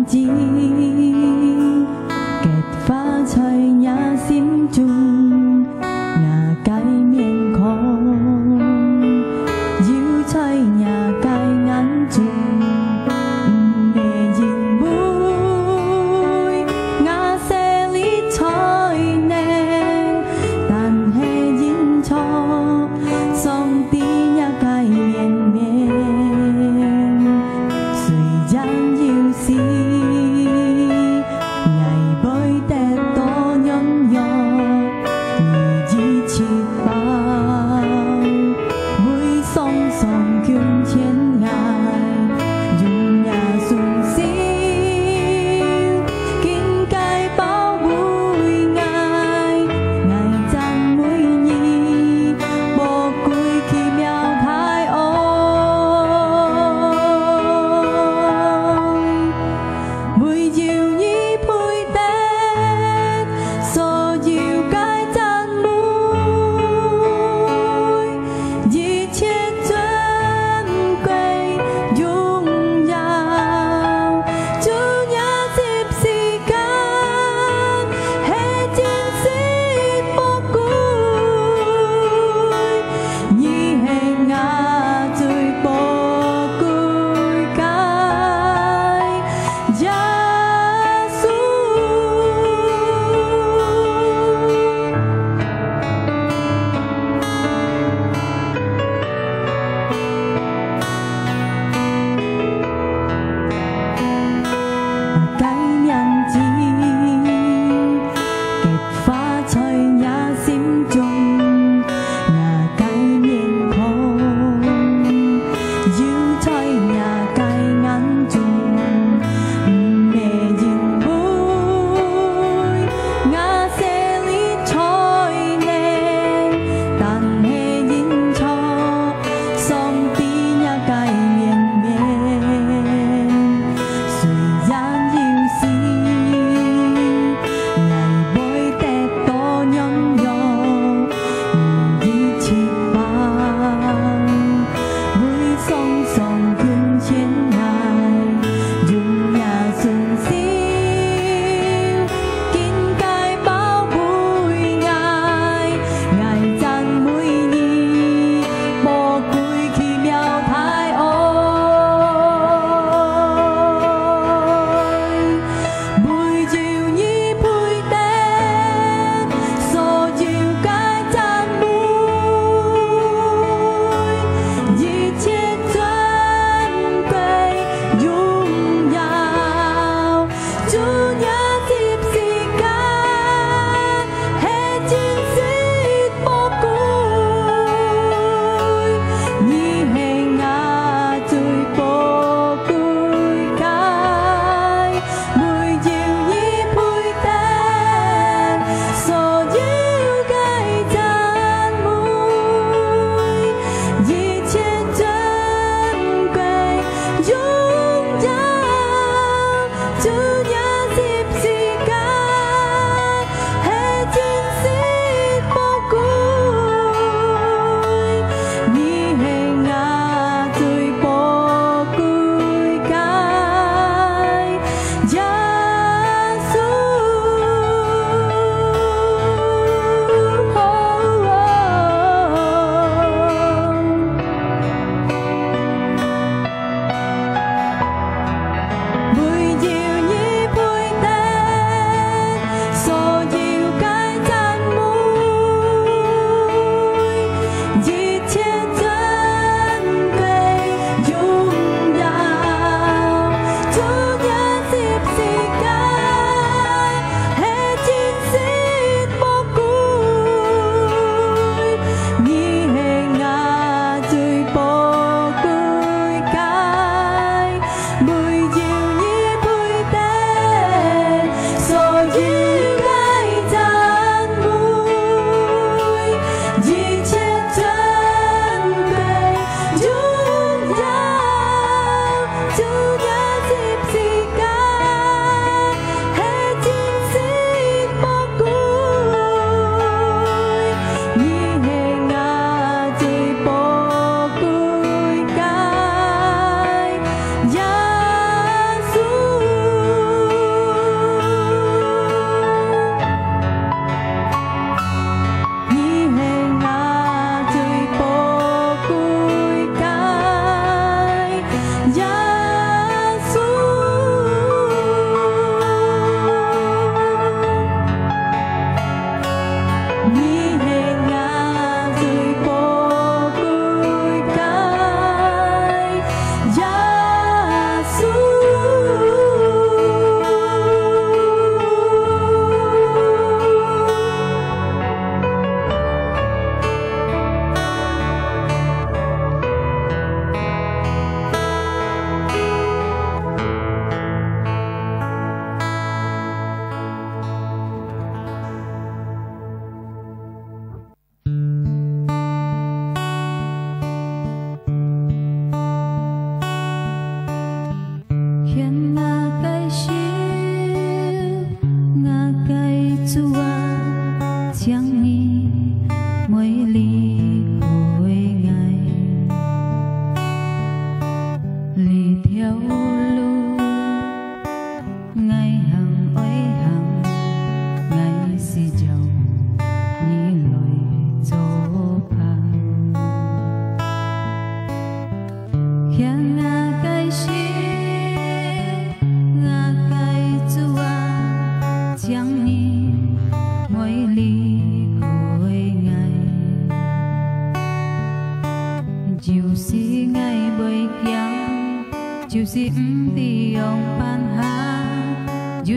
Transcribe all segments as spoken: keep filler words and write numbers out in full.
結花在若心中，若个面孔，又在若个眼中，毋係因為我勢力才能，但係因著上帝若个憐憫，雖然有時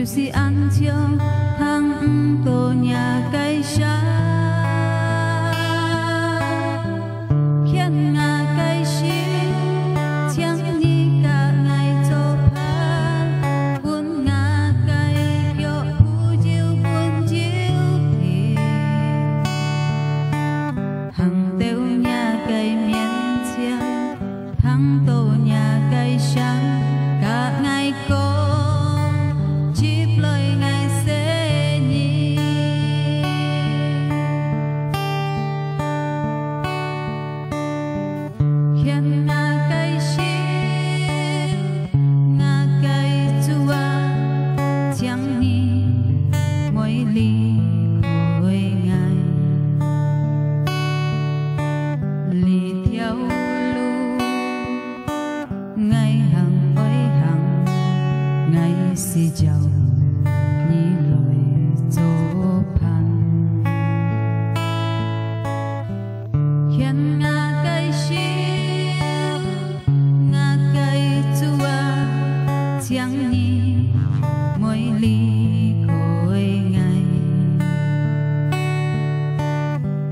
就是恁樣行毋到若个山，牽𠊎个手，請你佮𠊎做伴，分𠊎个腳步有穩有定，行到若个面前。 行到若个山，佮𠊎講，接來𠊎細人。牽𠊎个手，𠊎个主啊，請你莫離開𠊎。這條路 𠊎行愛行，𠊎需要你來做伴。牽𠊎个手，𠊎个主啊，請你莫離開𠊎。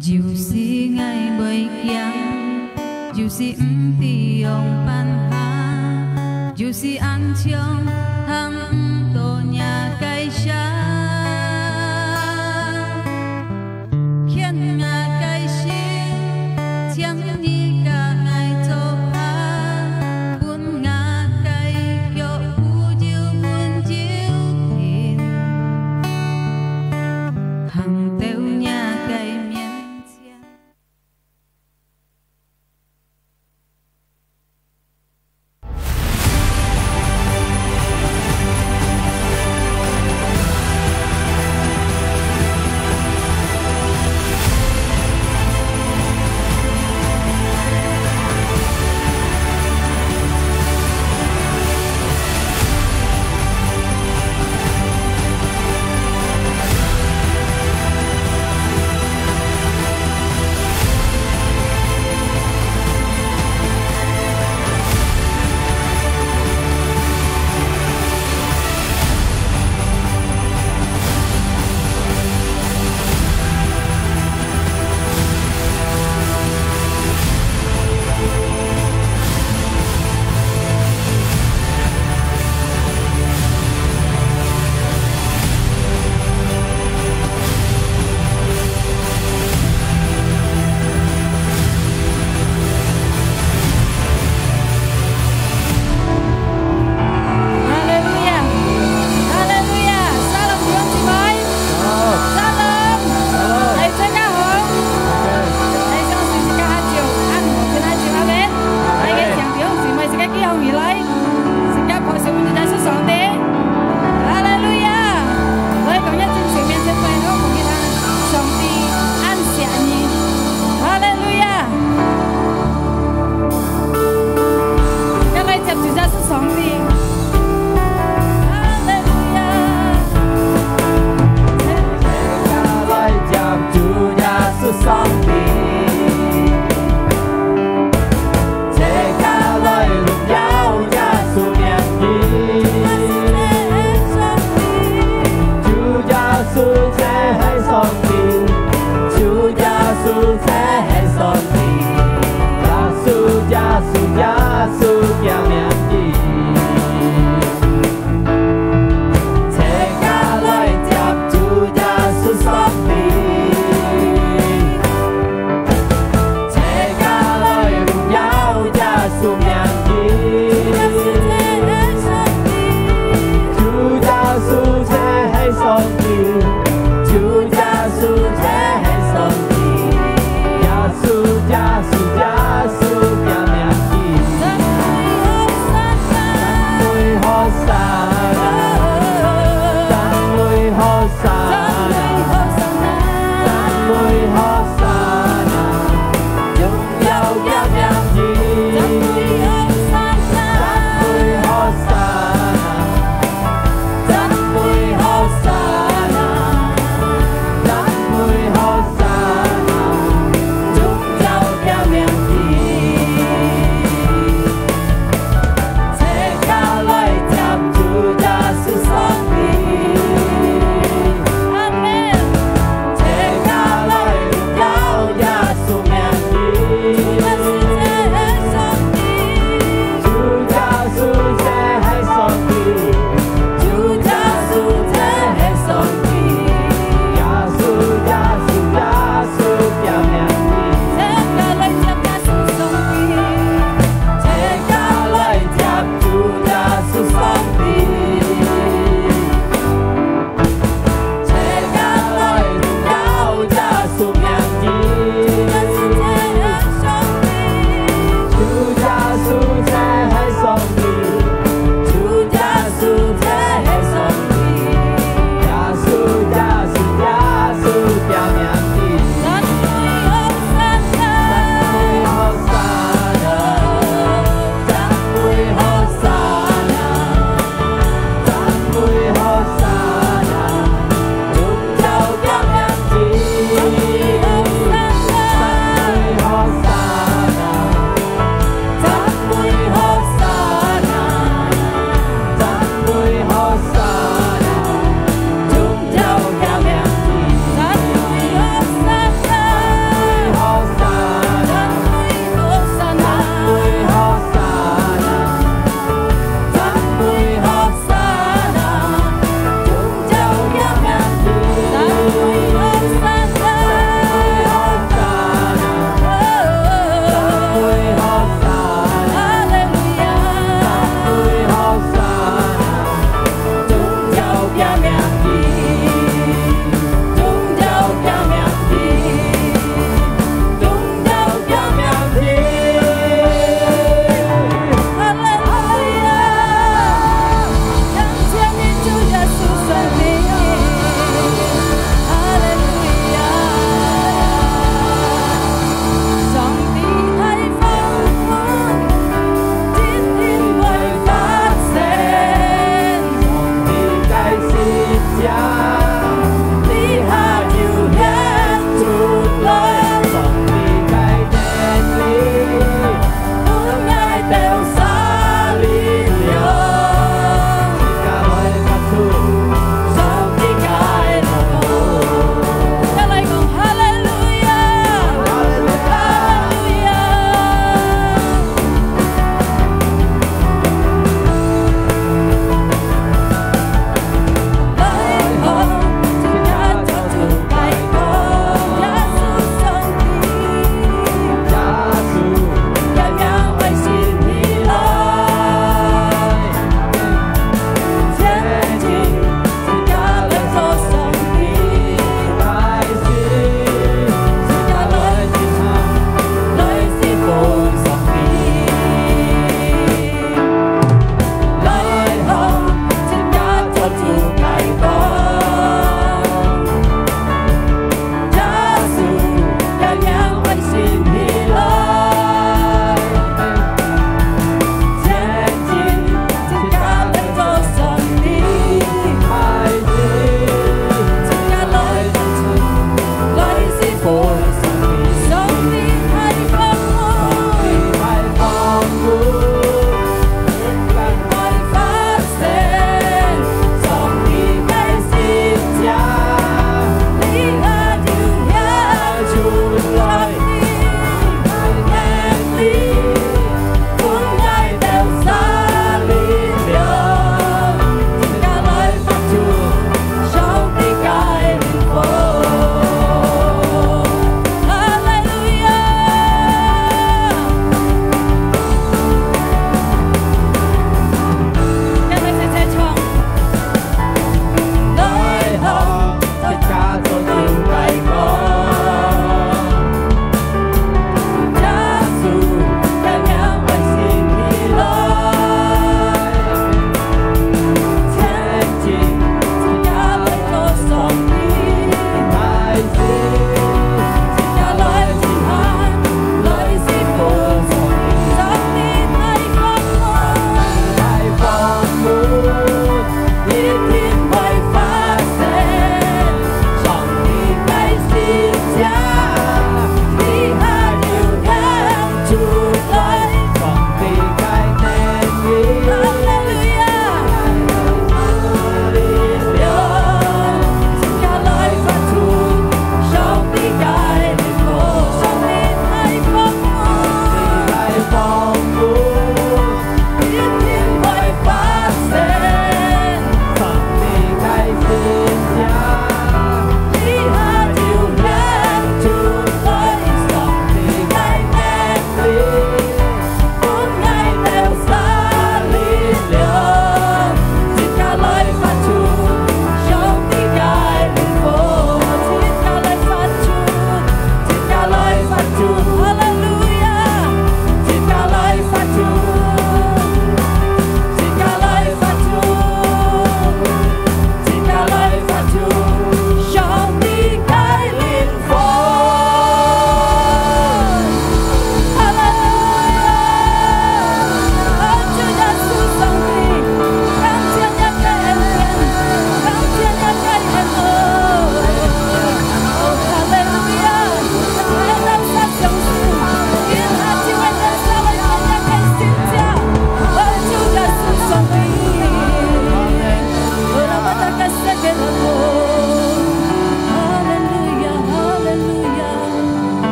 就是𠊎會驚， 就是毋知仰般行，就是恁樣行毋到若个山。牽𠊎个手，請你佮𠊎做伴，分𠊎个腳步有穩有定，行到若个面前。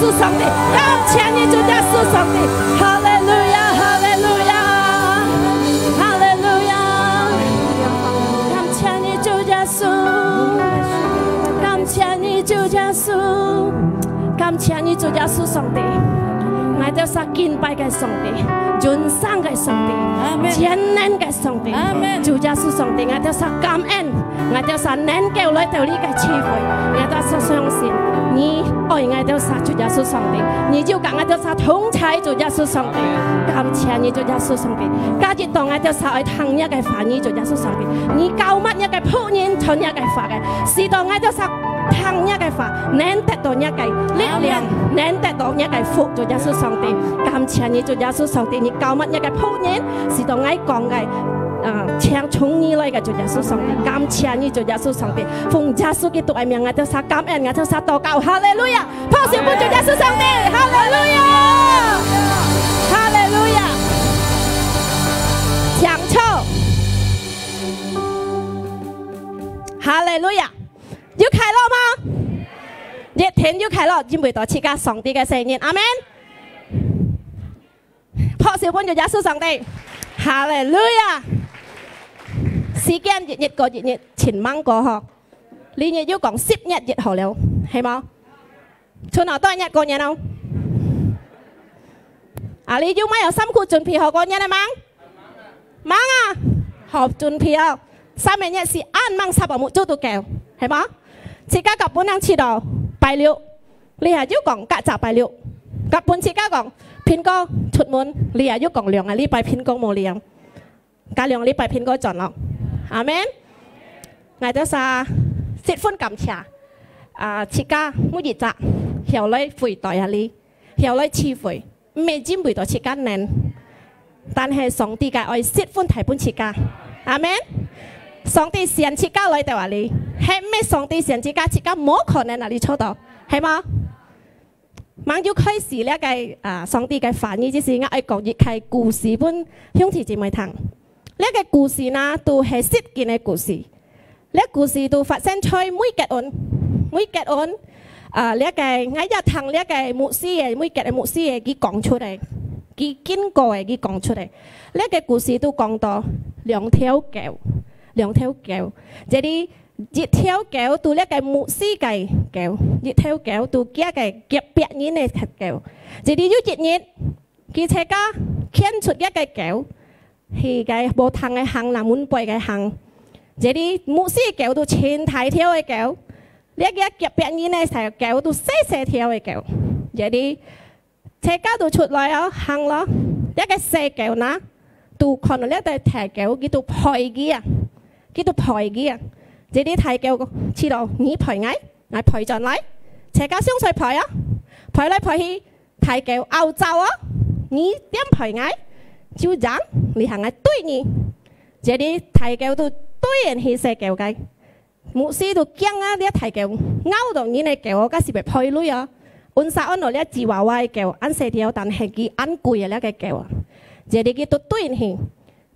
主上帝，感謝你，主耶穌上帝，哈利路亞，哈利路亞，哈利路亞，感謝你，主耶穌，感謝你，主耶穌，感謝你，主耶穌上帝。𠊎兜儕敬拜个上帝，永生个上帝，阿門。全能个上帝，阿門。主耶穌上帝，𠊎兜儕感恩。 𠊎兜儕能夠來到你个聚會，𠊎兜儕相信你愛𠊎兜儕，主耶穌上帝，你就佮𠊎兜儕同在，主耶穌上帝。感謝你，主耶穌上帝。今日當𠊎兜儕愛聽你个話語，主耶穌上帝，你膏抹你个僕人傳你个話个，使到𠊎兜儕聽你个話，能得到你个力量，阿門。能得到你个福，主耶穌上帝。感謝你，主耶穌上帝，你膏抹你个僕人，使到𠊎講个 啊，請從你來个主耶穌上帝，感謝你，主耶穌上帝，奉耶穌基督个名，𠊎兜儕感恩，𠊎兜儕禱告，哈利路亞！拍手分主耶穌上帝，哈利路亞！哈利路亞！請坐。哈利路亞！有快樂嗎？一定有快樂，因為到自家上帝个生日，阿門。 拍手分主耶穌上帝。哈利路亞！時間一日過一日，真猛過吼。這日又講十月一號了，係無？賰後多一日過年哦。啊，你有無有衫褲準備好過年个吂？吂啊？好準備哦。三月日係恁猛，𠊎目珠都噭，係無？自家甲本人試著拜六， 這下又講隔隻拜六，甲本自家講，蘋果出門，這下又講兩個禮拜蘋果無了，加兩個禮拜蘋果轉咯。阿門。𠊎兜儕十分感謝，啊，自家每一隻曉來會到這裡，曉來聚會。 毋係因為到自家能，但係上帝个愛十分大分自家。阿門。上帝選自家來到這裡，係毋係上帝選自家，自家無可能啊，你做到，係無？吂有開始這個，啊，上帝个話語之前，𠊎愛講一個故事分兄弟姊妹聽。這個故事呢，都係實景个故事。 這故事都發生在Mũi Kèt Ôn。Mũi Kèt Ôn，啊，這個，𠊎也聽這個牧師个，Mũi Kèt个牧師个，佢講出來，佢經過个，佢講出來。這個故事都講到兩條狗，兩條狗。這裡一條狗都這個牧師个狗，一條狗都厥个隔壁人个狗。這裡有一日， 佢自家牽出一個狗，去該無窗个巷啦，門背个巷。這裡牧師个狗都盡大條个狗，這個隔壁人个細狗都細細條个狗。這裡自家都出來哦，行咯。這個細狗呢，都看到這個大狗，佢都吠佢啊，佢都吠佢啊。這裡大狗講：「試著你吠𠊎，𠊎吠轉來。」自家相隨吠啊，吠來吠去， 大狗拗走哦，你點吠𠊎，就贏，這下𠊎對你。這裡大狗都對人去細狗个，牧師都驚啊，這大狗咬到人个狗哦，該係會賠鐳哦。Ôn sao ôn到這吉娃娃个狗，恁細條，但係佢恁貴个這個狗啊。這裡佢都對人去，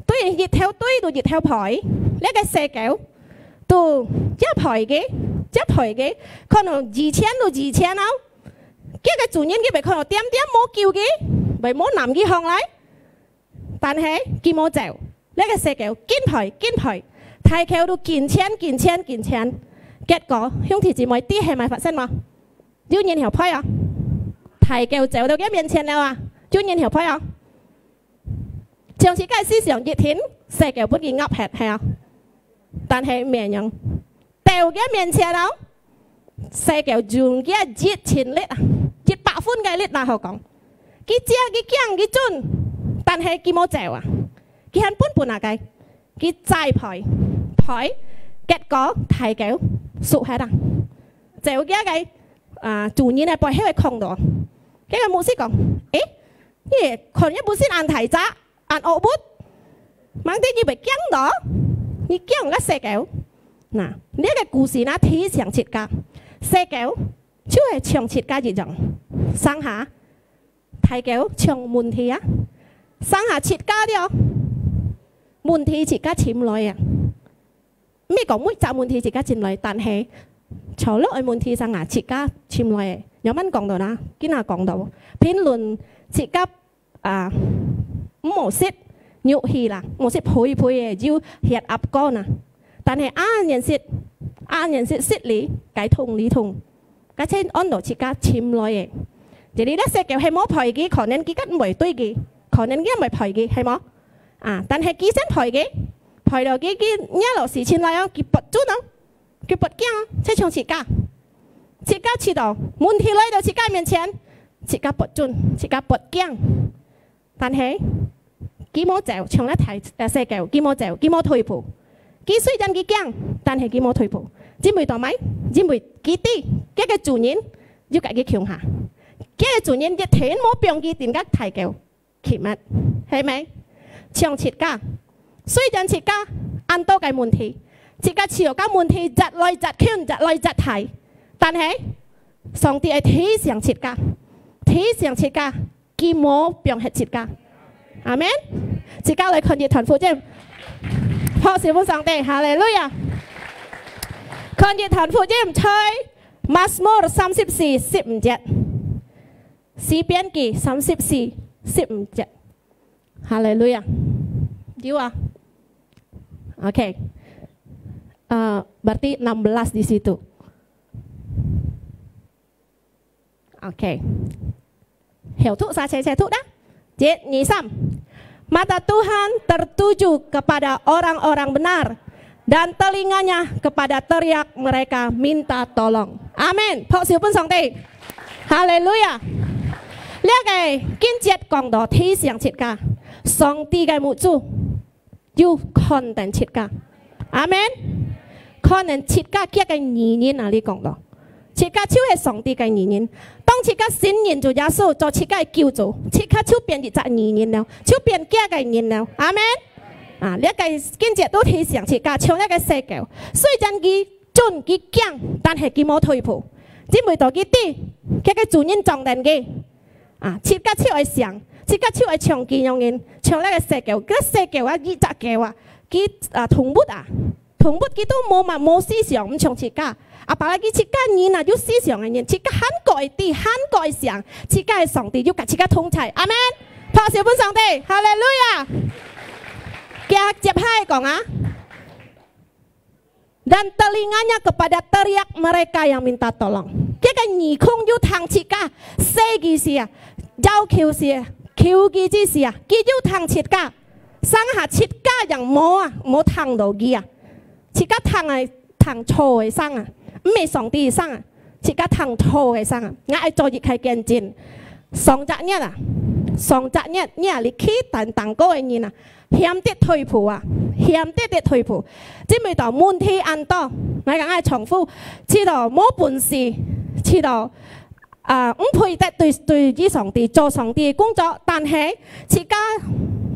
對人一頭對都一頭賠，這個細狗都一賠佢，一賠佢，可能二千都二千哦。 佢个主人佢會看到恬恬無救佢，會無攬佢䟘來，但係佢無走，這個細狗緊吠緊吠，大狗都緊牽緊牽緊牽。結果兄弟姊妹知係麼个發生無？有人曉賠啊！大狗走到佢面前了啊！有人曉賠啊！像自家个思想一定，細狗分佢咬忒，係啊！但係毋係恁樣，到佢面前哦！ 細狗用佢一千力啊，一百分个力啦，好講。佢驚，佢驚，佢顫，但係佢無走啊，佢還笨笨啊个，佢再吠，吠，結果大狗縮忒啊，走佢个，啊，主人个背後个空肚。該個牧師講：「誒，你看這本身恁大隻， 恁惡物，吂知你會驚到，你驚个細狗。」那，這個故事呢，提醒自家，細狗就係像自家一樣，成下大狗像問題啊，成下自家了，問題自家尋來啊。毋係講每隻問題自家尋來，但係，全部个問題成下自家尋來个。仰般講到啦，今下講到，評論自家啊，毋好食肉去啦，毋好食肥肥个，有血壓高啦。但係啊，人食，啊，人食食哩，該痛哩痛，該先安到自家尋來个。Jadi這世界係無陪佢，可能佢个毋會對佢，可能佢毋會陪佢，係無？啊，但係佢先陪佢，陪到佢，佢惹到事情來哦，佢發作哦。 佢發驚，就像自家。自家試到問題來到自家面前，自家發顫，自家發驚。但係，佢無走，像該大，呃，世界，佢無走，佢無退步。佢雖然佢驚，但係佢無退步。因為做麼个？因為佢知，佢个主人有佮佢共下。佢个主人一定無放佢定个大狗。 佢乜，係無？像自家，雖然自家恁多个問題，自家試到該問題越來越近，越來越大，但係上帝愛提醒自家，提醒自家，佢無放忒自家。阿門。自家來看一段福音，拍手分上帝，哈利路亞！看一段福音，在Mazmur三十四十五節。 詩篇記三十四十五節。哈利路亞。有啊。OK。呃，berarti enam belas di situ. OK。好，讀，saya cek，saya cek，讀dah. 一、二、三。Mata Tuhan tertuju kepada orang-orang benar, dan telinganya kepada teriak mereka minta tolong. Amin。拍手分上帝。哈利路亞。這个經節講到提醒自家，上帝个目珠有看等自家。阿門。看等自家佢个義人啊，你講到。 自家就係上帝个義人。當自家信認主耶穌做自家个救主，自家就變一隻義人了，就變佢个人了。阿門。啊，這个經節都提醒自家，像這个世界，雖然佢顫佢驚，但係佢無退步，因為到佢知，佢个主人掌等佢。啊，自家就愛想，自家就愛像佢樣人，像這个世界，這世界啊，一隻狗啊，佢啊動物啊， 動物佢都無嘛，無思想，毋像自家。Apalagi自家人啊，有思想个人，自家還過會知，還過會想，自家个上帝有佮自家同在。阿門。拍手分上帝，哈利路亞。佢接下來講啊，dan telinganya kepada teriak mereka yang minta tolong。佢个耳孔有聽自家，細个時啊，要求時啊，求佢之時啊，佢有聽自家。 成下自家樣無啊，無聽到佢啊。自家聽个，聽錯个聲啊，毋係上帝个聲啊，自家聽錯个聲啊。𠊎愛做一個見證。上隻月啊，上隻月，你啊，你去等，等過个人啊，險得退步啊，險得得退步。因為到問題恁多，𠊎講𠊎丈夫，試到無本事，試到 啊，毋配得對，對於上帝，做上帝个工作，但係自家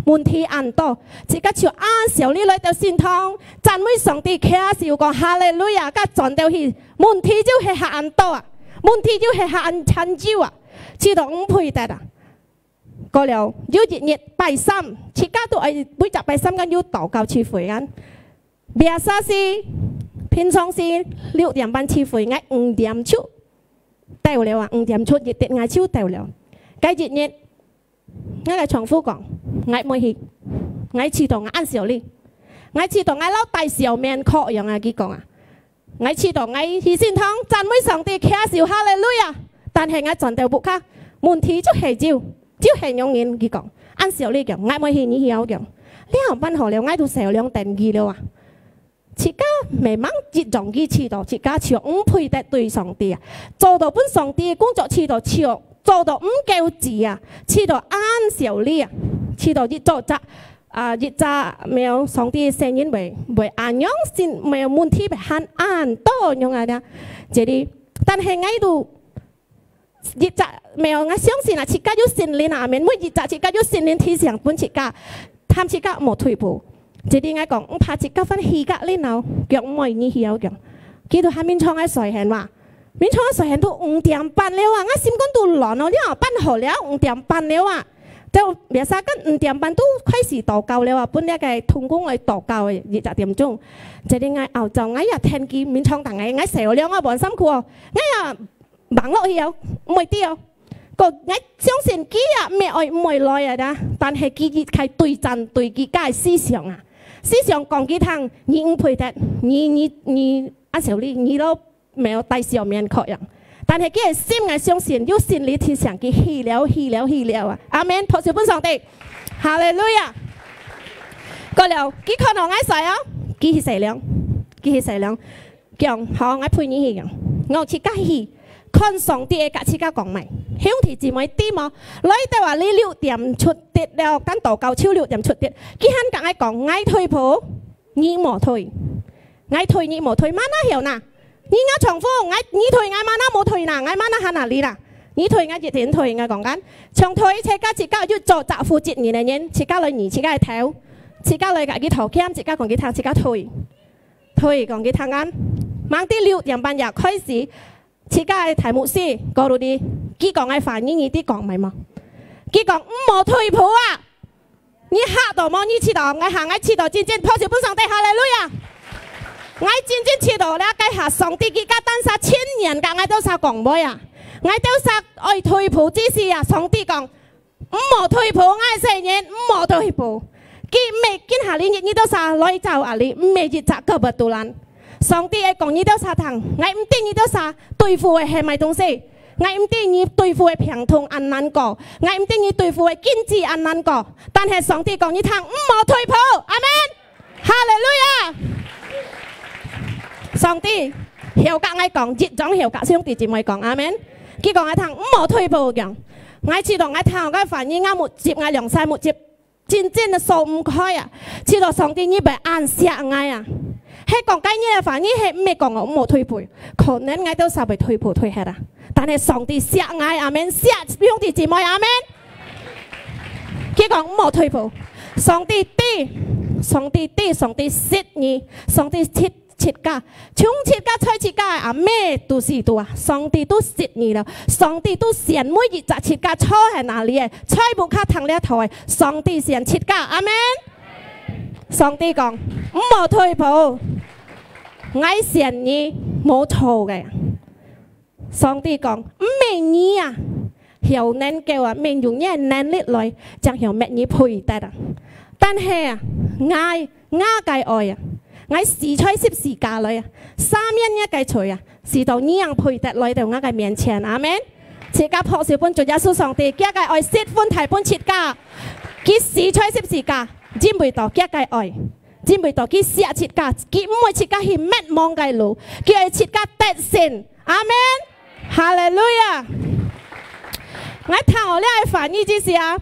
問題恁多，自家就恁少哩來到聖堂，讚美上帝，擎手講哈利路亞，該轉到去，問題就係還恁多啊，問題就係還恁慘重啊，試到毋配得啊。過了，有一日拜三，自家都愛每隻拜三間有禱告聚會啊。 Biasa係，平常時六點半聚會，𠊎五點就到了啊，五點出一點，𠊎就到了。該一日，𠊎个丈夫講，𠊎毋去，𠊎試到𠊎恁少哩，𠊎試到𠊎摎戴小面孔樣啊，佢講啊，𠊎試到𠊎去聖堂讚美上帝，擎手哈利路亞，但係𠊎轉到屋下，問題就係有。 就係恁樣，佢講，恁少哩講，𠊎毋去，你曉講。這樣般好了，𠊎都少量等佢了啊。自家迷茫一種佢試到，自家就毋配得對上帝啊。做到分上帝个工作試到，就做到毋夠志啊，試到恁少哩啊，試到一做隻，啊，一隻無上帝个聲音會，會恁樣，心，無問題會還恁多樣啊。這裡，但係𠊎都 一隻，無，𠊎相信啊，自家有聖靈啊，阿門。每一隻自家有聖靈提醒分自家，喊自家莫退步。Jadi𠊎講，毋怕自家翻去隔離哦，講毋愛你去哦，講。佢都還眠床个睡醒哇，眠床个睡醒都五點半了啊，𠊎心肝都亂哦，你啊，半好了，五點半了啊。就biasa kan五點半都開始禱告了啊，分那個同工來禱告个一隻點鐘。Jadi𠊎熬晝，𠊎也聽佢眠床等个，𠊎洗了兩個半衫褲哦，𠊎也吂落去哦，毋會知哦。講，𠊎相信佢啊，毋會愛，毋會來啊，但係佢一開對戰對佢个思想啊，思想講佢聽，你毋配得，你，你，你，啊，小麗，你都沒有帶笑面口樣。但係佢个心，𠊎相信，有心理提醒佢去了，去了，去了啊。阿門，拍手分上帝。哈利路亞。過了，佢看到𠊎使哦，佢去洗涼，佢去洗涼。 講，好，𠊎陪你去講。𠊎自家去，看上帝會甲自家講麼个。兄弟姊妹，知無？來到啊，你六點出忒了，等禱告就六點出忒。佢還甲𠊎講，𠊎退步，你莫退。𠊎退，你莫退，mana曉哪？你ngah丈夫，𠊎，你退，𠊎mana無退哪？𠊎mana還哪裡啦？你退，𠊎一定退，𠊎講緊。像退，自家自家又做責負責任个人，自家來認自家个頭，自家來甲佢道歉，自家講佢聽，自家退。 退，講佢聽啊。吂知六點半也開始，自家个大牧師，過到去，佢講个話，你，你知講麼个無？佢講，毋好退步啊！你嚇到無？你試到，𠊎行，𠊎試到真真，拍手分上帝，哈利路亞！𠊎真真試到了，該下上帝佢个單儕千年甲𠊎兜儕講話啊！𠊎兜儕愛退步之時啊，上帝講， 毋好退步，𠊎个細人，毋好退步。佢毋係今下哩日，你兜儕來找啊哩，毋係一隻kebetulan。上帝會講你兜儕聽，𠊎毋知你兜儕對付个係麼个東西，𠊎毋知你對付个病痛恁難過，𠊎毋知你對付个經濟恁難過，但係上帝講你聽，毋好退步。阿門。 哈利路亞！上帝曉甲𠊎講，一種曉甲兄弟姊妹講，阿門。佢講𠊎聽，毋好退步講。𠊎試到𠊎聽个話語，𠊎目汁，𠊎兩儕目汁，真真个掃毋開啊！試到上帝你會恁惜𠊎啊！係講該日个話語，係毋係講𠊎毋好退步？可能𠊎兜儕會退步退忒啊！但係上帝惜𠊎，阿門！惜兄弟姊妹，阿門！ 佢講毋好退步。上帝知，上帝知，上帝識你，上帝識自家，從自家在自家个阿姆肚屎肚啊，上帝都識你了，上帝都選每一隻自家坐在哪裡个，在屋下聽這道个，上帝選自家，阿門。上帝講，毋好退步，𠊎選你，無錯个。 上帝講，毋係你啊，曉能夠啊，毋係用你个能力來，正曉搣你配得啊。但係啊，𠊎，𠊎个愛啊，𠊎死在十字架來啊，赦免𠊎个罪啊，使到你正配得來到𠊎个面前。阿門。自家拍手分主耶穌上帝，佢个愛十分大分自家，佢死在十字架，因為到佢个愛。 因為到佢惜自家，佢毋會自家去滅亡个路，佢愛自家得勝。阿門。哈利路亞！𠊎聽到這个話語之時啊，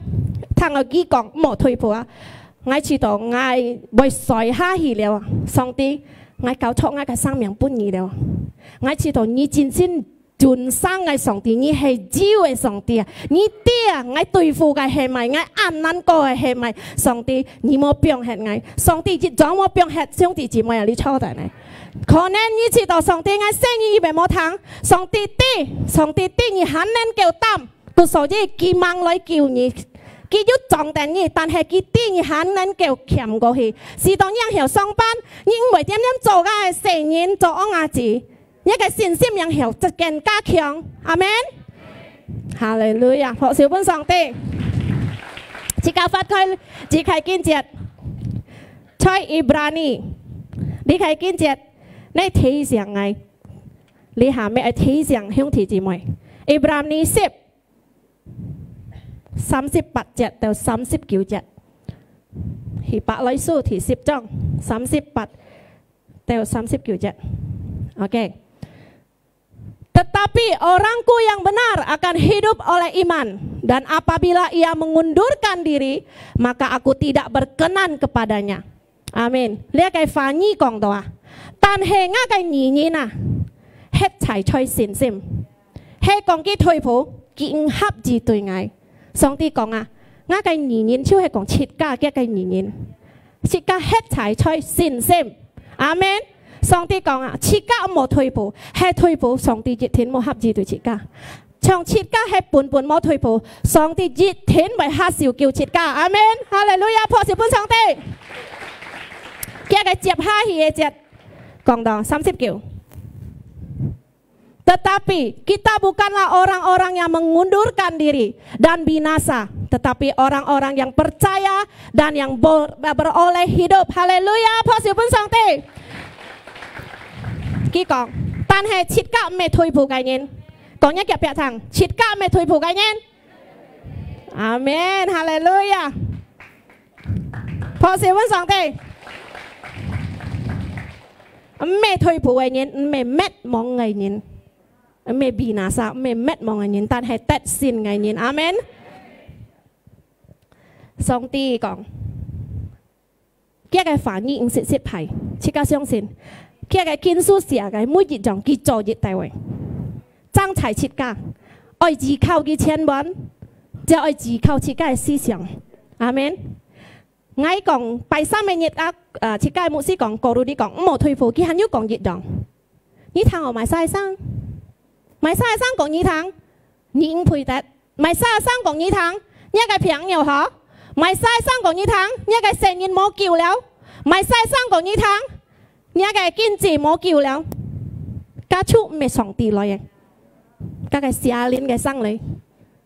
聽到佢講毋好退步啊，𠊎試到𠊎會摔下去了啊！上帝，𠊎交託𠊎个生命分你了啊！𠊎試到你真正 尊生个上帝，你係有个上帝啊！你知啊，𠊎對付个係麼个，𠊎恁難過个係麼个。上帝，你莫放忒𠊎。上帝一樣莫放忒兄弟姊妹啊，你坐等呢。可能你試到上帝，𠊎細人佢會無聽。上帝知，上帝知你還能夠擔，故所以佢吂來救你，佢有撞等你，但係佢知你還能夠徛過去。試到你曉上班，你毋會恬恬做个細人，做戇仔子。 你个信心正曉更加強。阿門。哈利路亞！拍手分上帝。自家翻開，自家經節，在Ibrani，這个經節，你提醒𠊎，這下乜愛提醒兄弟姊妹。Ibrani十，三十八節到三十九節，希伯來書第十章三十八 到三十九節。OK。Tetapi orangku yang benar akan hidup oleh iman, dan apabila ia mengundurkan diri, maka aku tidak berkenan kepadanya. Amin。這个話語講到啊，但係𠊎个義人啊，歇在在信心。係講佢退步，佢毋合意對𠊎。上帝講啊，𠊎个義人就係講自家个義人，自家歇在在信心。 阿門。上帝講啊，自家毋好退步，係退步，上帝一定無合意對自家。像自家係本本無退步，上帝一定會下手救自家。阿門。哈利路亞，拍手分上帝。佢个接下去个節，講到三十九。Tetapi kita bukanlah orang-orang yang mengundurkan diri dan binasa, tetapi orang-orang yang percaya dan yang ber-, beroleh hidup. Haleluya！拍手分上帝。佢講，但係自家毋係退步个人。講一腳壁聽，自家毋係退步个人。阿門，哈利路亞！拍手分上帝。毋係退步个人，毋係滅亡个人，毋係binasa，毋係滅亡个人，但係得勝个人。阿門。上帝講，佢个話語毋識失敗，自家相信，佢个經書寫个每一樣，佢做得到个。正在自家，愛依靠佢千萬，就愛依靠自家个思想。阿門。 𠊎講，拜三个日啊，呃，自家个牧師講，過路你講，毋好退步，佢還有講一樣。你聽哦，Messiah生，Messiah生講你聽，你毋配得。Messiah生講你聽，你个朋友好。Messiah生講你聽，你个生意無救了。Messiah生講你聽，你个經濟無救了。該就毋係上帝來个，該个邪靈个聲來，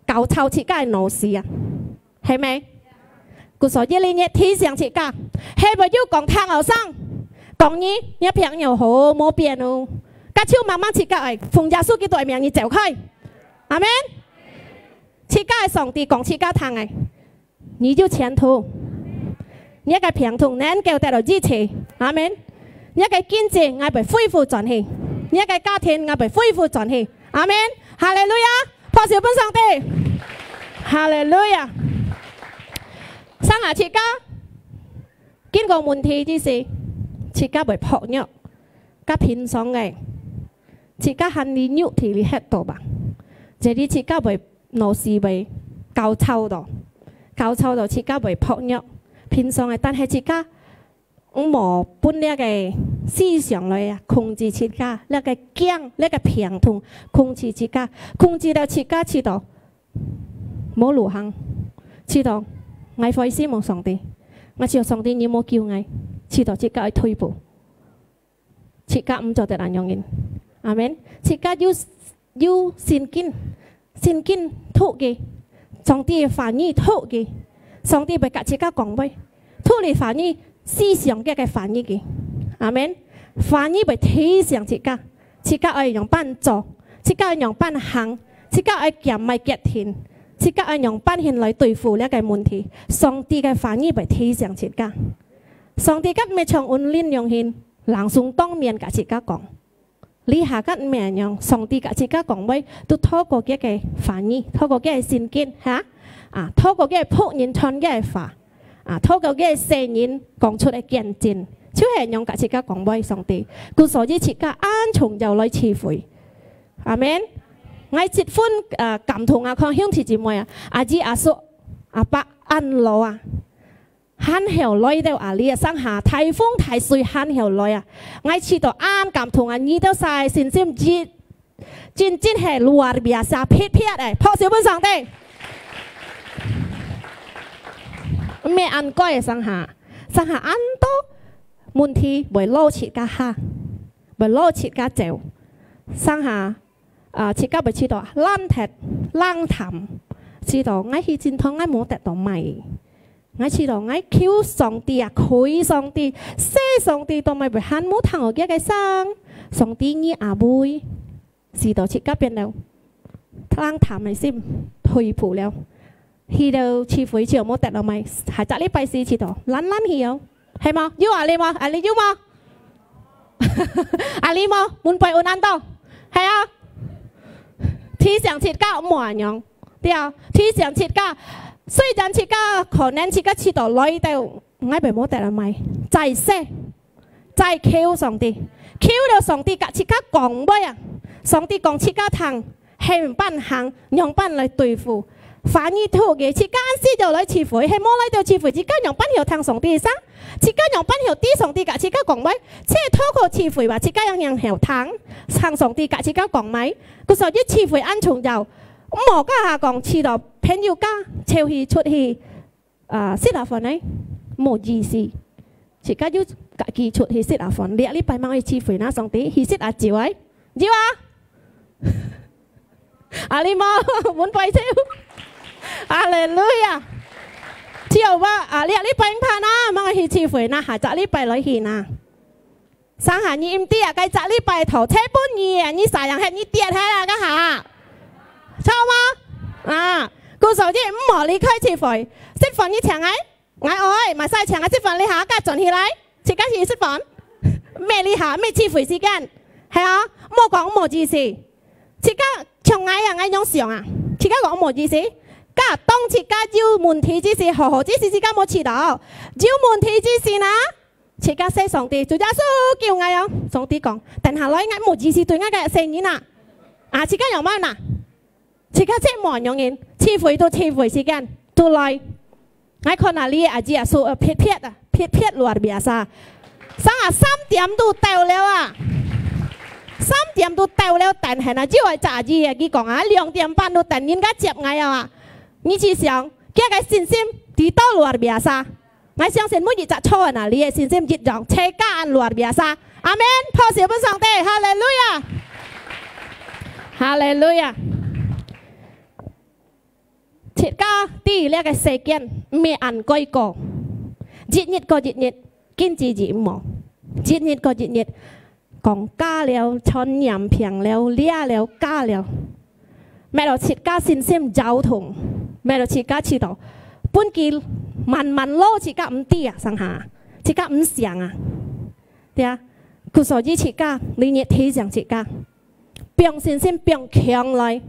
搞臭自家个腦屎啊！ 係無？故所一零一提醒自家，係無有講聽學生，講你，你朋友好無變哦。該就慢慢自家愛奉耶穌基督个名，你走開。阿門。自家个上帝講自家聽个，你有前途，你个病痛能夠得到醫治。阿門。你个經濟，𠊎會恢復轉去；你个家庭，𠊎會恢復轉去。阿門。哈利路亞！ 拍手分上帝。哈利路亞！生下自家，經過問題之時，自家會薄弱，較平常个，自家還你肉體裡歇到吧，jadi自家會腦屎會搞臭到，搞臭到自家會薄弱，平常个，但係自家 毋好分這个思想來啊，控制自家，這个驚，這个病痛控制自家，控制到自家試著無路行，試著𠊎灰心無上帝，𠊎試著上帝你無救𠊎，試著自家愛退步，自家毋做得恁樣人。阿門。自家有 有聖經，聖經讀个，上帝个話語讀个，上帝會甲自家講話，讀你話語，思想佢个話語个。阿門。話語會提醒自家，自家愛仰般做，自家愛仰般行，自家愛行麼个捷徑，自家愛仰般形來對付這个問題。上帝个話語會提醒自家。上帝甲毋係像雲林樣形，langsung當面甲自家講。 這下个毋係恁樣，上帝甲自家講話，都透過佢个話語，透過佢个聖經，哈？啊，透過佢个僕人傳佢个話，啊，透過佢个聖人講出个見證，就係恁樣甲自家講話，上帝。故所以自家恁重要來聚會。阿門。𠊎十分，呃，感動啊，看兄弟姊妹啊，阿姨、阿叔、阿伯恁老啊， 還曉來到啊，這上下，大風大水還曉來啊！𠊎試著恁感動啊，你兜儕信心一，真真係luar biasa，撇撇个，拍手分上帝。毋係恁該个上下，上下恁多問題會摎自家下，會摎自家走。上下 啊，自家會試著爛忒、冷淡，試著𠊎去盡頭𠊎無得到麼个。𠊎試著𠊎求上帝啊，跪上帝，謝上帝，都毋會還無聽我个聲。上帝你阿會，試著自家變了，冷淡个心，退步了。去到聚會就無得到麼个，下隻禮拜四試著，懶懶去哦。 係無？有啊，你無？啊，你有無？啊，你無？門背有恁多，係啊。提醒自家毋好恁樣，對啊。提醒自家，雖然自家可能自家試著來到，𠊎會無得來買，再說，再求上帝，求到上帝甲自家講話啊。上帝講自家聽， 係仰般行，仰般來對付。話語讀个，自家恁時就來聚會，係無來到聚會，自家仰般曉聽上帝个聲？自家仰般曉知上帝甲自家講話？就透過聚會吧，自家樣樣曉聽，聽上帝甲自家講話。故所以聚會恁重要，毋好家下講試著朋友家，就去出去 啊，食下飯呢，無意思。自家有家己出去食下飯，這禮拜吂去聚會那上帝去食下酒哎，有啊？啊，你無，分背手。哈利路亞！只有我，啊，你，你拜拜啦，莫去聚會啦，下隻禮拜來去啦。上下你毋知啊，該隻禮拜頭，才分你啊，你sayang係你跌下啦，該下。著無？啊，故所以毋好離開聚會。食飯你請𠊎？ 𠊎愛，嘛使請𠊎食飯，你下家轉起來，自家去食飯。毋係你下，毋係聚會時間，係啊，莫講無意思。自家像𠊎啊，𠊎仰想啊，自家講無意思。該當自家有問題之時，好好之時，自家無祈禱。有問題之時呢，自家說上帝，主耶穌救𠊎哦。上帝講，等下來，𠊎無意思對𠊎个細人啊。啊，自家仰般啊？ 自家切莫仰人，聚會都聚會時間，都來。𠊎看啊，你阿姊啊，手，呃，撇撇啊，撇撇luar biasa。上下三點都到了啊，三點都到了，但係啊，有一隻阿姊啊，佢講啊，兩點半都等人家接𠊎啊。你去想，佢个信心幾多luar biasa？ 𠊎相信每一隻坐在那裡个信心一樣，齊家恁luar biasa。阿門！拍手分上帝，哈利路亞！哈利路亞！自家知這个世間毋係恁該過，一日過一日，經濟也無，一日過一日， 講加了，傳染病了，這了加了。搣到自家信心搖動，搣到自家試著，本佢慢慢老，自家毋知啊，上下，自家毋想啊，對啊。故所以自家，每日提醒自家，放信心，放強來，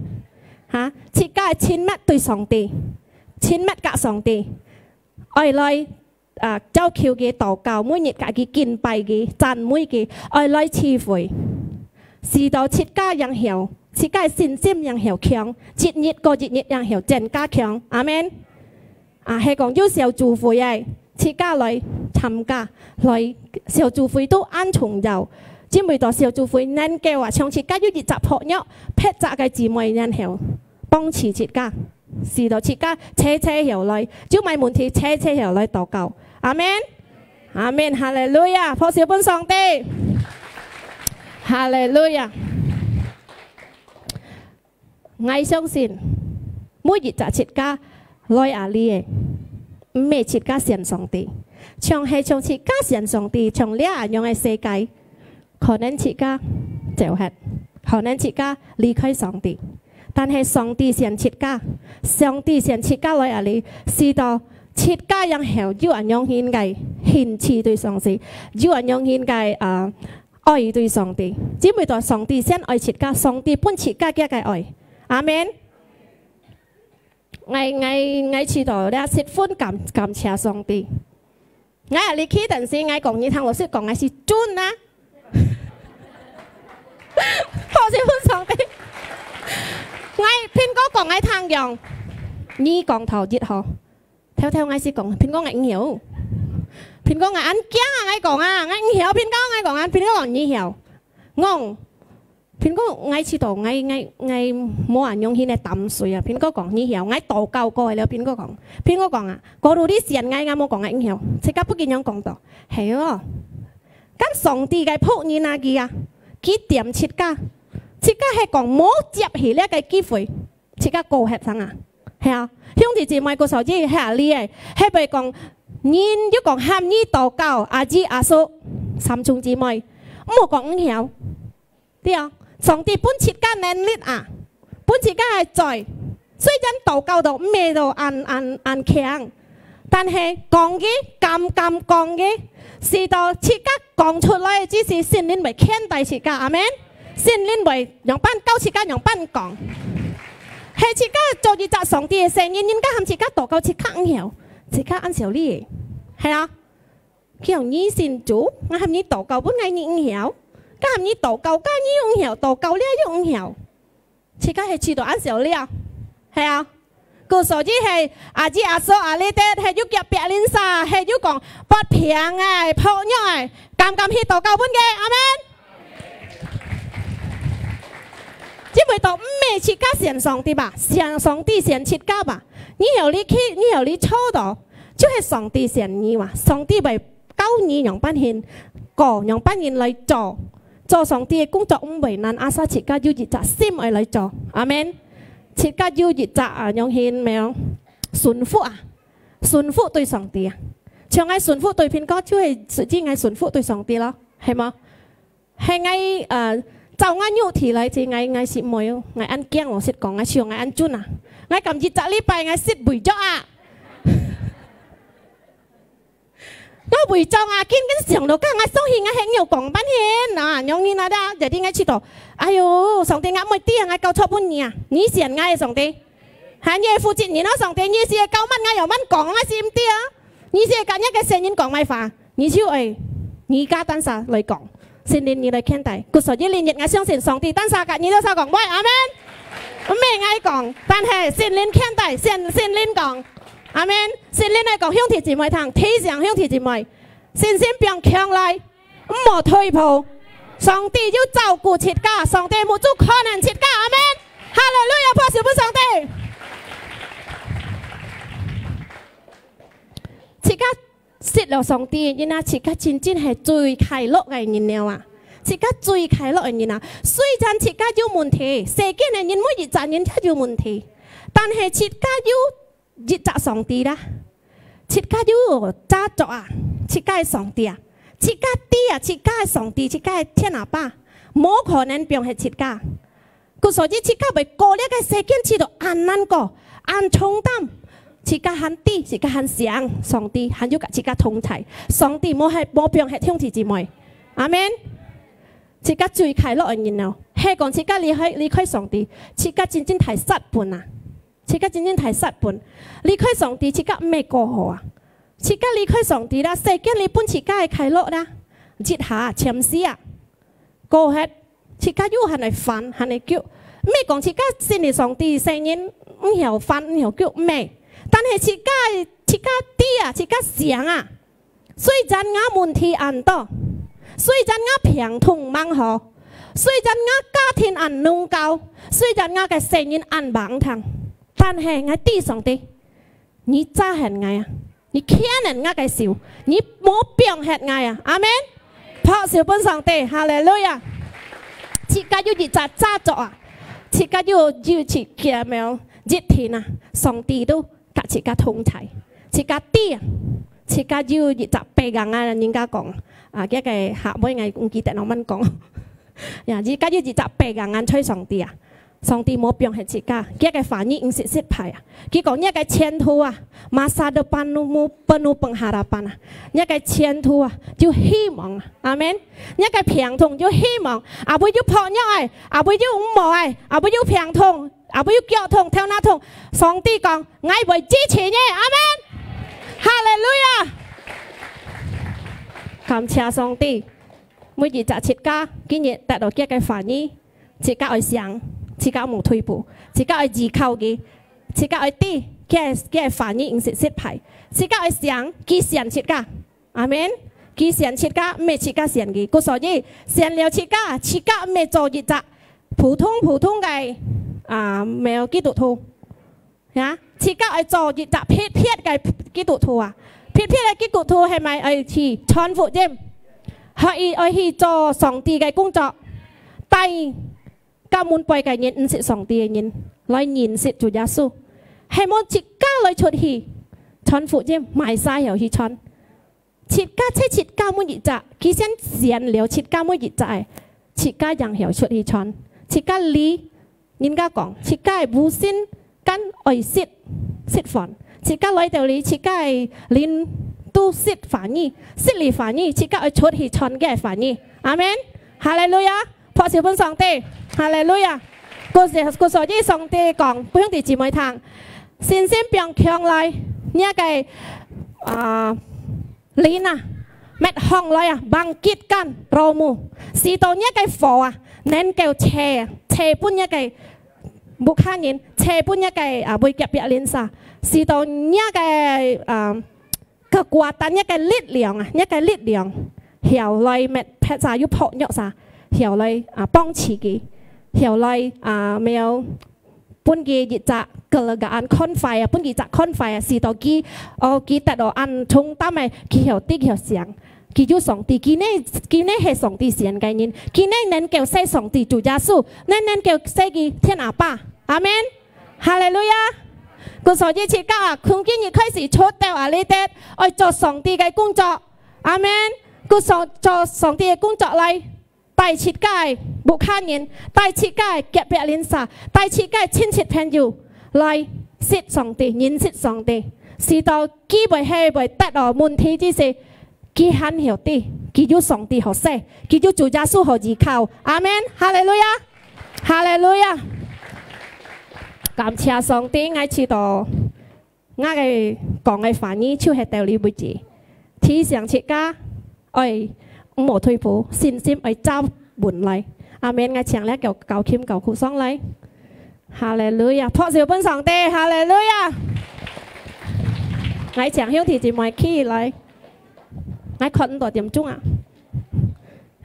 哈，自家个親密對上帝，親密佮上帝，愛來 啊，照求佢禱告，每日佮佢敬拜佢，讚美佢，愛來聚會，使到自家樣曉，自家个信心樣曉強，一日過一日樣曉增加強。阿門。啊，係講有小組會个，自家來參加，來小組會都恁重要，因為到小組會能夠啊，像自家有一隻薄弱，別隻个姊妹樣曉幫助自家。 使到自家齊齊曉來，有麼个問題齊齊曉來禱告。阿門。阿門，哈利路亞，拍手分上帝。哈利路亞。𠊎相信，每一隻自家來這裡个，毋係自家選上帝，像係像自家選上帝，像這恁樣个世界， 可能自家走忒，可能自家離開上帝。但係上帝選自家，上帝選自家來這裡，使到自家樣曉有恁樣形个興趣對上帝，有恁樣形个，啊，愛對上帝。因為到上帝先愛自家，上帝分自家佢个愛。阿門。𠊎，𠊎，𠊎試著這十分感，感謝上帝。 𠊎啊，你去，但是𠊎講，你聽老師講，𠊎係準啊。好，先分上帝。𠊎蘋果講，𠊎聽講，你講頭一好。頭頭𠊎係講，蘋果𠊎毋曉。蘋果𠊎恁驚啊，𠊎講啊，𠊎毋曉，蘋果𠊎講啊，蘋果講你曉。𠊎講， 蘋果𠊎試著，𠊎，𠊎，𠊎無恁樣形个膽水啊。蘋果講，你曉，𠊎禱告過了。蘋果講，蘋果講啊，guru你選𠊎，𠊎無講𠊎毋曉。自家不禁樣講到，係哦。該上帝个僕人啊，佢啊，佢點自家，自家係講無接起這个機會，自家過忒生啊。係啊，兄弟姊妹，故所以係啊，你个，係會講，人又講喊你禱告，阿姊阿叔，三兄姊妹，毋好講毋曉。 對啊，上帝分自家能力啊，分自家个嘴，雖然禱告到毋係到恁，恁，恁強，但係講个，敢敢講个，使到自家講出來，只係聖靈會牽帶自家，阿門。聖靈會樣般教自家樣般講，係自家做一隻上帝个細人，人家喊自家禱告，自家毋曉，自家恁小力，係啊。 佢講你信主，𠊎喊你禱告，本來你毋曉，該喊你禱告，該你又毋曉，禱告了又毋曉。自家係試著恁少了，係啊。故所以係阿姊阿叔阿里爹，係有隔壁鄰舍，係有講發病个、薄弱个，敢敢去禱告分佢，阿門。因為到毋係自家選上帝吧，選上帝選自家吧。你曉得去，你曉得坐到，就係上帝選你嘛，上帝會 教你樣般形，過樣般形來做。做上帝个工作毋會難，asal自家有一隻心愛來做。阿門。自家有一隻啊，仰形無？順服啊，順服對上帝啊。像𠊎順服對邊個，就係實際𠊎順服對上帝咯，係無？係𠊎，呃，照𠊎肉體來講，𠊎，𠊎係無，𠊎恁驚，𠊎識講，𠊎想𠊎恁準啊。𠊎感覺一隻禮拜𠊎識背著啊。 𠊎會做啊，緊緊想到講，𠊎相信𠊎係有講半天啊，仰形啊，jadi𠊎試著，哎喲，上帝，𠊎毋會知啊，𠊎交託分你啊，你選𠊎个上帝，還你个負責人哦，上帝，你係教麼个，𠊎有麼講，𠊎係毋知啊，你係教若个聖人講麼話，你就愛，你家單儕來講。 聖靈你來牽帶。故所一零一，𠊎相信上帝單儕佮你兜儕講，喂，阿門。毋係𠊎講，但係聖靈牽帶，聖，聖靈講，阿門。聖靈來講，兄弟姊妹聽，提醒兄弟姊妹，信心放強來，毋好退步。上帝有照顧自家，上帝目珠看等自家，阿門。哈利路亞，拍手分上帝。自家 識了上帝个人啊，自家真正係最快樂个人了啊！自家最快樂个人啊！雖然自家有問題，世間个人每一隻人都有問題，但係自家有一隻上帝啦，自家有揸著啊，自家个上帝啊，自家知啊，自家个上帝，自家个天阿爸，無可能放忒自家。 故所以自家會過這个世間，試著恁難過，恁重擔。自家還知，自家還想，上帝還有佮自家同在。上帝無係，無放忒兄弟姊妹。阿門。自家最快樂个人哦，係講自家離開，離開上帝，自家真正大失本啊！自家真正大失本。離開上帝，自家毋係過好啊！自家離開上帝啦，世間裡分自家个快樂啦，一下暫時啊！ 過忒，自家又還來煩，還來急。毋係講自家信了上帝，世人毋曉煩，毋曉急，毋係。但係自家，自家知啊，自家想啊，雖然𠊎問題恁多，雖然𠊎病痛吂好，雖然𠊎家庭恁弄搞，雖然𠊎个世人恁橫聽，但係𠊎知上帝， 你揸等𠊎啊，你牽等𠊎个手，你無放忒𠊎啊！阿門！拍手分上帝，哈利路亞！自家有一隻揸著啊，自家有，有自家無？一定啊，上帝都佮自家同在，自家知啊，自家有一隻背囊啊，人家講啊，這个客話𠊎毋記得仰般講。呀，自家有一隻背囊啊，在上帝啊。 上帝無放忒自家，佢个話語毋識失敗啊！佢講：「若个前途啊，masa depanmu penuh pengharapan啊！」若个前途啊，有希望啊！阿門！若个病痛有希望，阿會有薄弱哎，阿會有毋好哎，阿會有病痛，阿會有腳痛、頭那痛。上帝講：「𠊎會支持你！」阿門！哈利路亞！感謝上帝！每一隻自家今日得到佢个話語， 自家愛想，自家無退步，自家愛依靠佢，自家愛知佢个，佢个話語毋識失敗，自家愛想佢選自家。阿門！佢選自家，毋係自家選佢。故所以，選了自家，自家毋係做一隻普通普通个，啊，無基督徒。 呀，自家愛做一隻特別个基督徒啊！特別个基督徒係毋係愛去傳福音？可以愛去做上帝个工作，帶佮門背个人，毋識上帝个人，來認識主耶穌。係無自家來出去傳福音，賣晒曉去傳。 自家，自家每一隻，佢先選了自家每一隻个，自家正曉出去傳。自家理，人家講，自家个無心肝愛食，食飯。自家來到這，自家个靈都食話語，食了話語，自家愛出去傳佢个話語。阿門！哈利路亞！拍手分上帝！哈利路亞！故所，故所以上帝講，分兄弟姊妹聽，信心放強來，若个，啊， 靈啊，搣䟘來啊，bangkitkan rohmu，使到若个火啊，能夠瀉，瀉分若个屋下人，瀉分若个，啊，會隔壁鄰舍，使到若个，啊，kekuatan，若个力量啊，若个力量，曉來搣忒儕有薄弱儕，曉來，啊，幫持佢，曉來，啊，無 分佢一隻kelegaan，寬快啊，分佢一隻寬快啊，使到佢，哦，佢得到恁重擔个，佢曉得曉想，佢有上帝，佢呢，佢呢係上帝選个人，佢呢能夠識上帝主耶穌，呢能夠識佢天阿爸。阿門。哈利路亞！故所以自家啊，從今日開始，出到啊，你兜愛做上帝个工作。阿門。故所做上帝个工作來，帶自家个屋下人，帶自家个隔壁鄰舍，帶自家个親戚朋友來識上帝，認識上帝，使到佢會係會得到問題之時， 佢還曉得，佢有上帝好勢，佢有主耶穌好依靠。阿門！哈利路亞！哈利路亞！感謝上帝，𠊎知道，𠊎个講个話語就係到這為止。提醒自家，愛毋好退步，信心愛抓穩來。阿門！𠊎請這個搞琴搞鼓上來。哈利路亞！拍手分上帝！哈利路亞！𠊎請兄弟姊妹起來。 𠊎看毋到點鐘啊。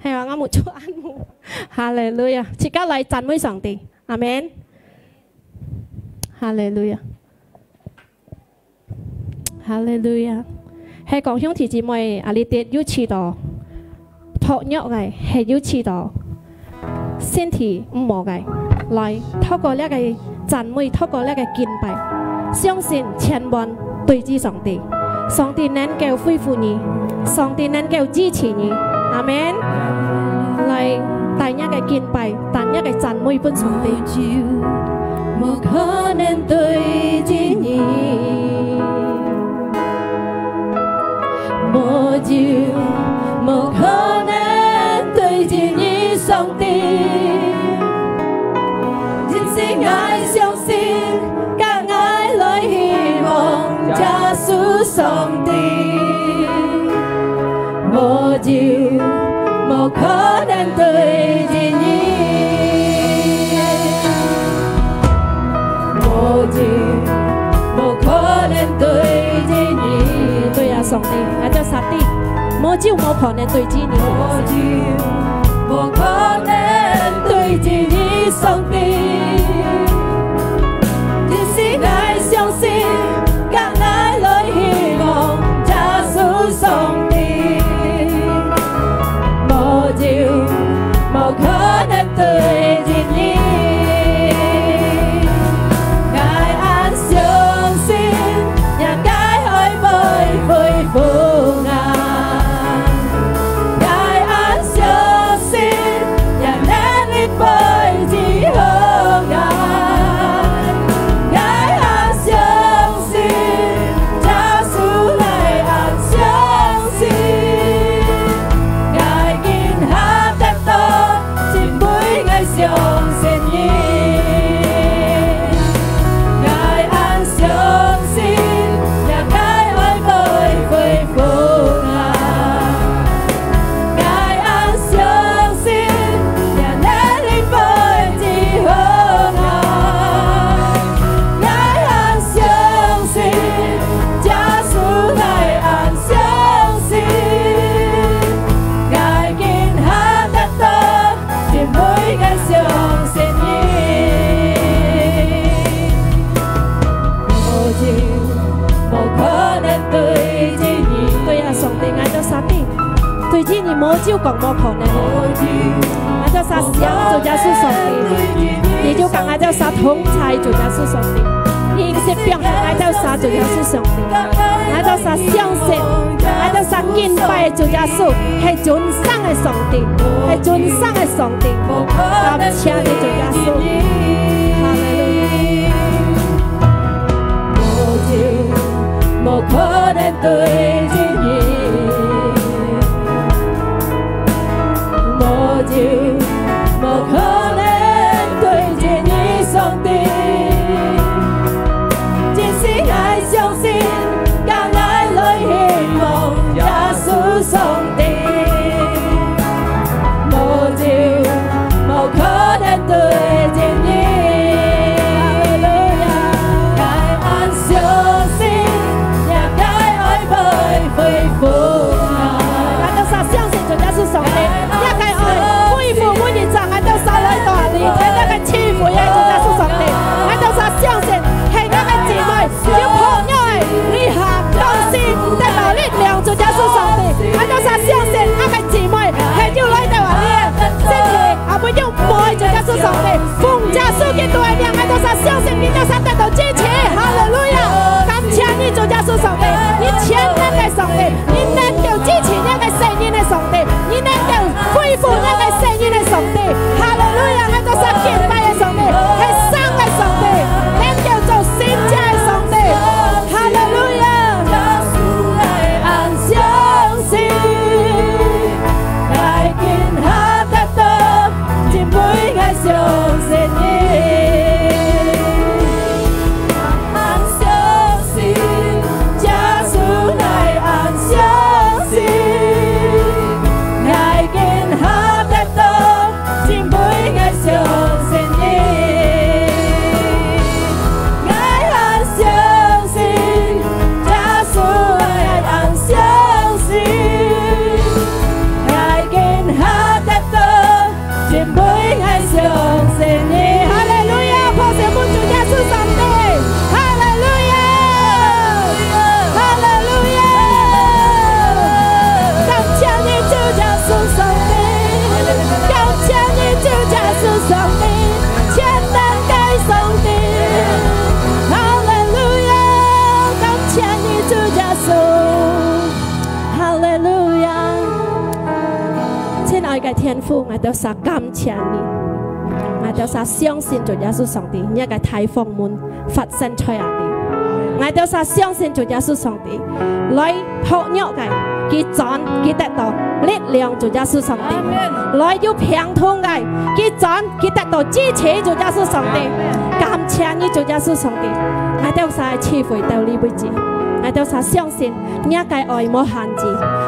係啊，𠊎目珠暗目。哈利路亞！自家來讚美上帝。阿門。哈利路亞！哈利路亞！係講兄弟姊妹啊，你兜有試到薄弱个，係有試到 身體毋好个，來，透過這個讚美，透過這個敬拜，相信千萬對主上帝，上帝能夠恢復你，上帝能夠支持你。阿門。來，帶這個敬拜，帶這個讚美分上帝。無可能對主你， 無就無可能對主你上帝。因此𠊎相信，佮𠊎來希望耶穌上帝。無就無可能對主你，無就 無可能對主你。對啊，上帝，𠊎兜儕知，無就無可能對主你。無就無可能對主你，上帝。因此𠊎相信，佮𠊎來希望耶穌上帝。 無就無可能對主你，𠊎恁相信，若个愛會恢復𠊎。𠊎恁相信，若能力會治好𠊎。𠊎恁相 信，耶穌𠊎恁相信，𠊎今下得到，因為𠊎相信你。𠊎恁相信，若个愛會恢復𠊎。 𠊎恁相信，若能力會治好𠊎。𠊎恁相信，耶穌𠊎恁相信，𠊎今下得到，因為𠊎相信你。無就無可能對主你。對啊，上帝，𠊎兜儕知。 對主你無就講無可能。𠊎兜儕想主耶穌上帝，你就佮𠊎兜儕同在主耶穌上帝。你毋識放下𠊎兜儕主耶穌上帝。𠊎兜儕相信，𠊎兜儕敬拜主耶穌，係永生个上帝，係永生个上帝。感謝你主耶穌。哈利路亞。 無就無可能對主你，無就無可能對主你上帝。只是𠊎相信，佮𠊎來希望耶穌上帝，無就無可能對主你。个天父，𠊎兜儕感謝你，𠊎兜儕相信主耶穌上帝，你个大豐滿發生在這裡。𠊎兜儕相信主耶穌上帝，來薄弱个，佢轉，佢得到力量，主耶穌上帝。阿門。來有病痛个，佢轉，佢得到支持，主耶穌上帝。阿門。感謝你，主耶穌上帝。𠊎兜儕聚會到這位置，𠊎兜儕相信 若个愛無限制。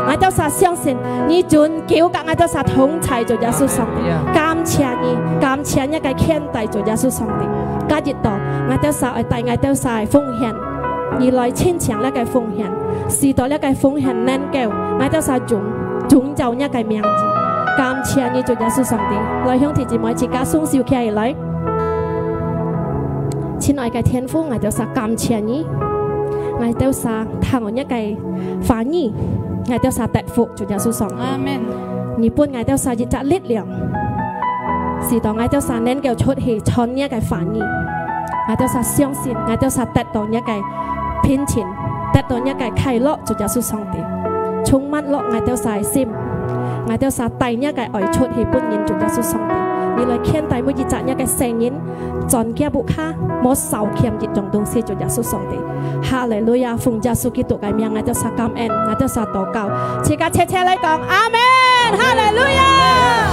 𠊎兜儕相信你永久佮𠊎兜儕同在，主耶穌上帝。Yeah。感謝你，感謝若个牽帶，主耶穌上帝。今日到，𠊎兜儕愛帶𠊎兜儕个奉獻，你來清淨這个奉獻，使到這个奉獻能夠𠊎兜儕榮，榮耀若个名字。感謝你，主耶穌上帝。來，兄弟姊妹，自家雙手擎起來。 親愛个天父，𠊎兜儕感謝你，𠊎兜儕聽你个話語，𠊎兜儕得福，主耶穌上帝。阿門。你分𠊎兜儕一隻力量，使到𠊎兜儕能夠出去傳你个話語。𠊎兜儕相信，𠊎兜儕得到你个平靜，得到你个快樂，主耶穌上帝。充滿落𠊎兜儕个心，𠊎兜儕帶你个愛出去分人，主耶穌上帝。你來牽帶每一隻你个細人， 轉佢屋下，無少欠一樣東西，主耶穌上帝。哈利路亞！奉耶穌基督个名，𠊎兜儕感恩，𠊎兜儕禱告。自家齊齊來講，阿門！哈利路亞！